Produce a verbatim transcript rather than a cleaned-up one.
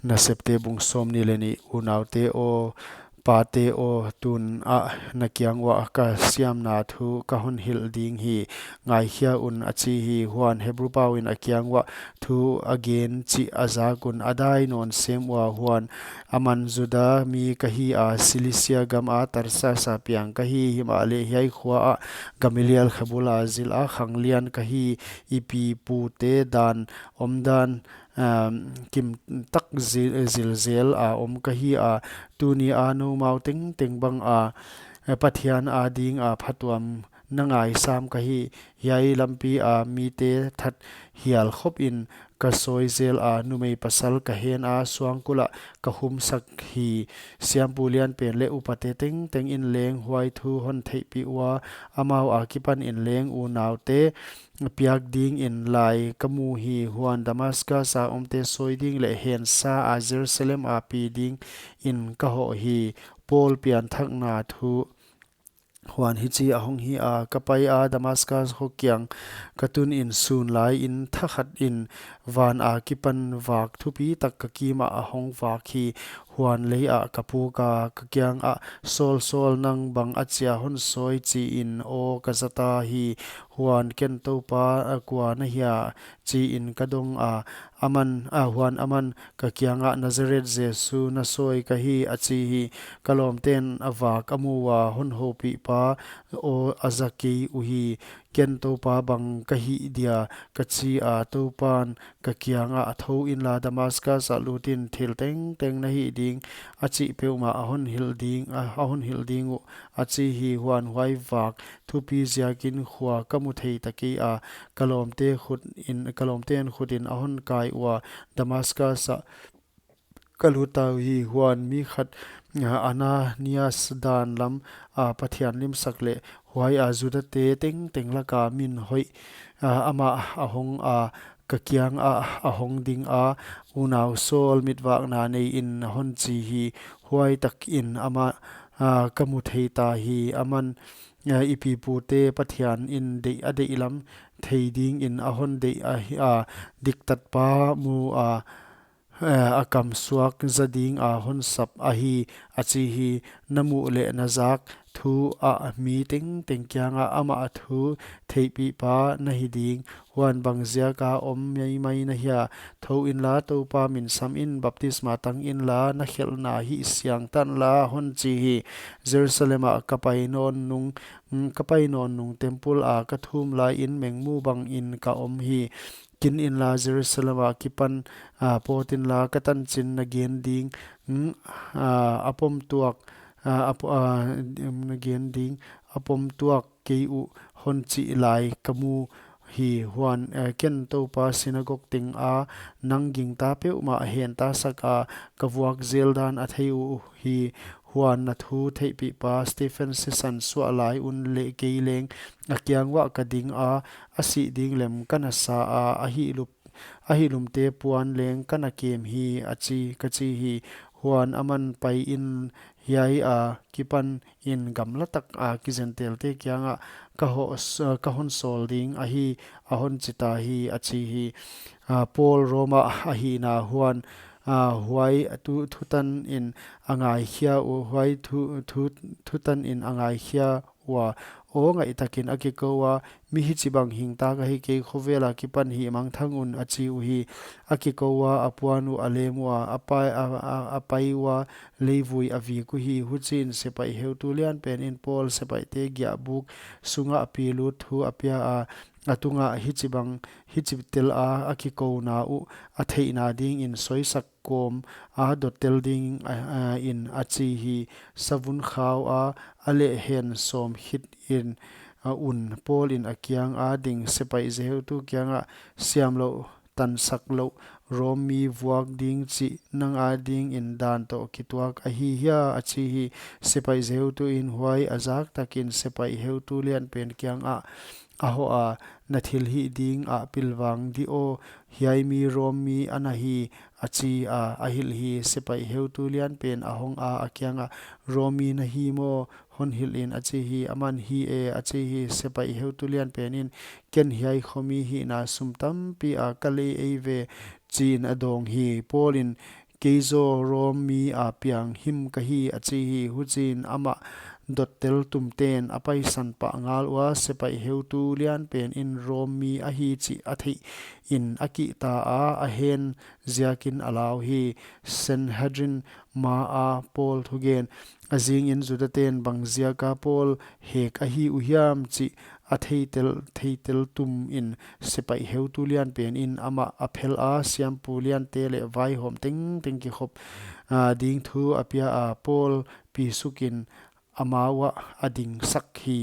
Nasepte bung sawmnih leh nih. Unaute aw, pate aw, tun ah na kiang uah ka siamna thu ka hon hilh ding hi, ngaikhia un, a chi hi. Huan Hebru pau in a kiang uah thu a gen chih a zak un a dai nawn sem ua. Huan aman Juda mi ka hi a, Silisia gam a Tarsa a piang ka hi, himahleh hiai khua ah Gamaliel khe bul a zil a khanglian ka hi, i pi pute dan omdan, um, kim tak zi-, zilzel a om ka hi a, tuni a noumau tengteng bang a, eh, Pathian a ding a phatuam na ngaisam ka hi. Hiai lampi a mite that hial khop in ka sawi zel a, numei pasal ka hen a, suangkul ah ka humsak hi. Siampu lianpen leh upate tengteng in leng huai thu hon theihpih ua, amau a kipan in leng unaute piak ding in lai ka mu hi. Huan Damaskas a omte sawi ding leh hensa a Jerusalem a pi ding in ka hoh hi. Paul pianthakna thu. Huan hichi a hong hi a, ka pai a, Damaskas khua kiang ka tun in sun lai in thakhat in van a kipan vak thupi tak ka kim ah a hong vak hi. Huan lei ah ka puk a, ka kiang ah, Saul, Saul, nang bang achia hon sawi, chi in aw ka zata hi. Huan ken, Toupa, a kua na hia, chi in ka dong a, aman, a, huan aman ka kiang ah, Nazareth Jesu na sawi ka hi, a chi hi. Ka lawmten a vak a mu ua, hon houpih pa aw a za kei uhi. Ken Toupa bang ka hih dia, ka chi a, Toupan ka kiang ah, thou inla, Damaskas ah lut in, thil tengteng na hih ding a chih peuhmah a hon hilh ding, a, a hon hilh ding uh, a chi hi. Huan huai vak thupi ziakin khua ka mu thei ta kei a, ka lawmte khut in, ka lawmten khut in a hon kai ua, Damaskas ah ka lut ta uhi. Huan mi khat, a, Ananias dan lam a Pathian limsak leh huai a Judate tengteng laka min hoih, a, amah a hong a, ka kiang ah a hong ding a, Unau Saul, mitvakna nei in, a hon chi hi. Huai tak in amah, a, ka mu thei ta hi. Aman, a, i pi pute Pathian in deih a deih lam thei ding in a hon deih a hi a, diktatpa mu a, eh, a kam suak za ding a hon sap ahi, a chi hi. Na muh leh na zak thu ah mi tengteng kiang ah amah a thu theihpih pa na hi ding. Huan bang ziak a om maimai na hia, thou inla, Toupa min sam in, baptisma tang inla, na khelhna hihsiang tan la, hon chi hi. Jerusalem ah ka pai nawn nung, mm, ka pai nawn nung temple a ka thum lai in mengmu bang in ka om hi. Kin inla, Jerusalem a kipan, a, pawt inla, ka tanchin na gen ding, mm, a, a pom tuak, a, a po-, a, em, na gen ding, a pom tuak kei uh, hon chih lai ka mu hi. Huan, eh, ken, Toupa, sinagog teng a nang gingta peuhmah a henta sak a, ka vuak zel dan a thei uh hi. Huan na thu theihpih pa Stephen sisan suah lai un leh kei leng a kiang uah ka ding a, a sih ding lem ka na sa a, a hihlup, a hihlumte puan leng ka na kem hi, a chi, ka chi hi. Huan aman, pai in, hiai a kipan in gamla tak a kizentelte kiang ah ka ho-, s-, ka hon sawl ding ahi, a hon chi ta hi, a chi hi. A, Paul Roma a hihna. Huan, a, huai thu, thutan in a ngaikhia ua, huai thu, thu, thutan in a ngaikhia ua, aw ngaihtak in a kikou a, mi hichibang hingta ka hi kei, khovel a kipan hih mangthang un, a chi uhi. A kikou a, a puan uh a lem ua, a pai, a, a, a pai ua, leivui a vik uhi. Huchiin sepaih heutu lianpen in Paul sepaihte giahbuk sungah a pilut thu a pia a, a tungah, hichibang, hichi tel a, a kikouna uh a theihna ding in soisak kawm a dot tel ding, a, a, in, a chi hi. Savun khau a, a leh hen sawm khit in, a, un, Paul in a kiang a ding sepaih zeheutu kiang ah, siam louh, tansak louh Rom mi vuak ding chih nang a ding in dan toh kituak ahi hia, a chi hi. Sepaih zeheutu in huai a zak tak in sepaih heutu lianpen kiang ah a hoh a, na thilhih ding ah pilvang di aw, hiai mi Rom mi ana hi, a chi a, a hilh hi. Sepaih heutu lianpen a hong a, a kiang ah, Rom mi na hi maw? Hon hilh in, a chi hi. Aman, hi e, a chi hi. Sepaih heutu lianpen in, ken hiai khomi hihna sum tampi a ka lei ei ve, chi in a dawng hi. Paul in, Kei zaw Rom mi a piang him ka hi, a chi hi. Huchiin amah dottel tumten a paisan pah ngal ua, sepaih heutu lianpen in Rom mi ahi chih a theih in a kihta a, a hen ziakin a lau hi. Sanhedrin maa Paul thugen. A zingin Judaten bang ziaka Paul hek ahi uhiam chih a theitel, theitel tumin sepaih heutu lianpen in amah a phel a, siampu liante leh vaihawm tengteng kikhop, a, ding thu a pia a, Paul pisukin amau ah a dingsak hi.